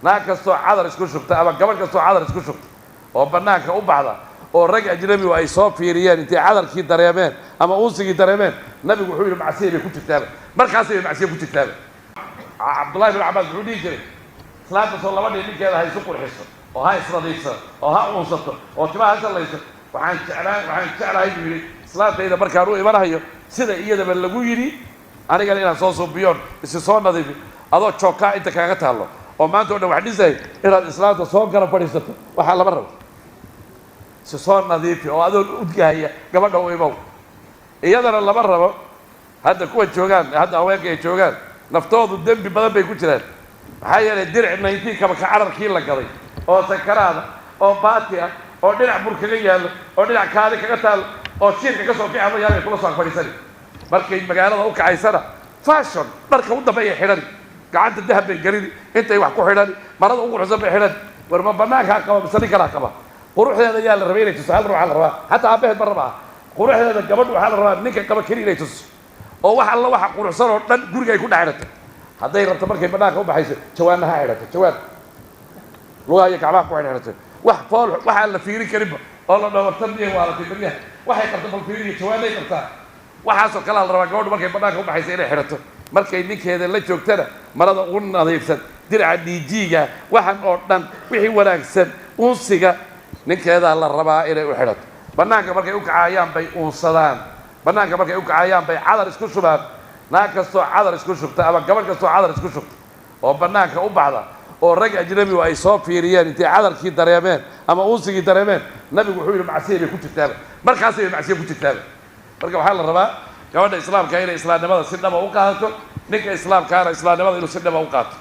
Naag kastoo cadar isku shubta ama gabadh kastoo cadar isku shubta oo bannaanka u baxda oo rag ajnabigu ay soo fiiriyeen intay cadarkii dareemeen ama unsigii dareemeen, Nabigu wuxuu yidhi macsiya bay ku jirtaaba, markaasay bay macsiya ku jirtaaba. Cabdullahi bin Cabbaas wuxuu dhihi jiray, islaanta soo laba dhihi ninkeeda ha isu qurxiso oo ha isnadiifsado oo ha uunsato oo timaha ha shallayso. Waxaan jeclaa, waxaan jeclahay buu yidhi, islaantayda markaan u imanahayo sida iyadaba lagu yidhi anigana inaan soo suubiyoon isi soo nadiifi. Adoo jookaa inta kaaga taallo oo maanta o dhan wax dhisahay inaad islaanta soo garab fadhiisato waxaa lama rabo. Si soo nadiifi oo adoon udgahaya gabadha u imow. Iyadana lama rabo. Hadda kuwa joogaan, hadda haweenka ay joogaan naftoodu dembi badan bay ku jiraan. Maxaa yeelay diric 19 kaba ka cararkii la gaday oo sakaraada oo baati ah oo dhinac bur kaga yaallo oo dhinac kaadi kaga taal oo shiirka ka soo kici ama yaabay kula soo fadhiisani. Markay magaalada u kacaysana fashion dharka u dambeeya xidhani, gacanta dahab bay gelini, intay wax ku xidhani, marada ugu quruxsan bay xidhani. War ma banaankaa qaba mise nin kalaa qaba? Quruxdeeda yaa la rabay inay tuso? Hal ruuxa la rabaa, xataa aabaheed ma rabaa. Quruxdeeda gabadhu waxaa la rabaa ninka qaba keli inay tuso oo wax alla waxa quruxsan oo dhan guriga ay ku dhex xidhato. Hadday rabto markay banaanka u baxayso jawaanna ha xidhato, jawaan lugaha iyo gacmaha ku xidhato, wax fool waxaan la fiirin karinba oo la dhaho wartan miyay waalatay baryaha, waxay qabta bal fiiriyo, jawaanay qabtaa. Waxaasoo kalea la rabaa gabadhu markay banaanka u baxayso inay xidhato. Markay ninkeeda la joogtana marada ugu nadiifsan, diraca dhiijiiga, waxan oo dhan wixii wanaagsan, unsiga ninkeedaa la rabaa inay u xidhato. Bannaanka markay u kacayaan bay uunsadaan, bannaanka markay u kacayaan bay cadar isku shubaan. Naag kastoo cadar isku shubta ama gabadh kastoo cadar isku shubta oo bannaanka u baxda oo rag ajnabigu ay soo fiiriyeen intay cadarkii dareemeen ama unsigii dareemeen, Nabigu wuxuu yidhi macsiya bay ku jirtaaba, markaasay bay macsiya ku jirtaaba. Marka waxaa la rabaa gabadha islaamka inay islaamnimada si dhaba u qaadato, ninka islaamkaana islaamnimada inuu si dhaba u qaato.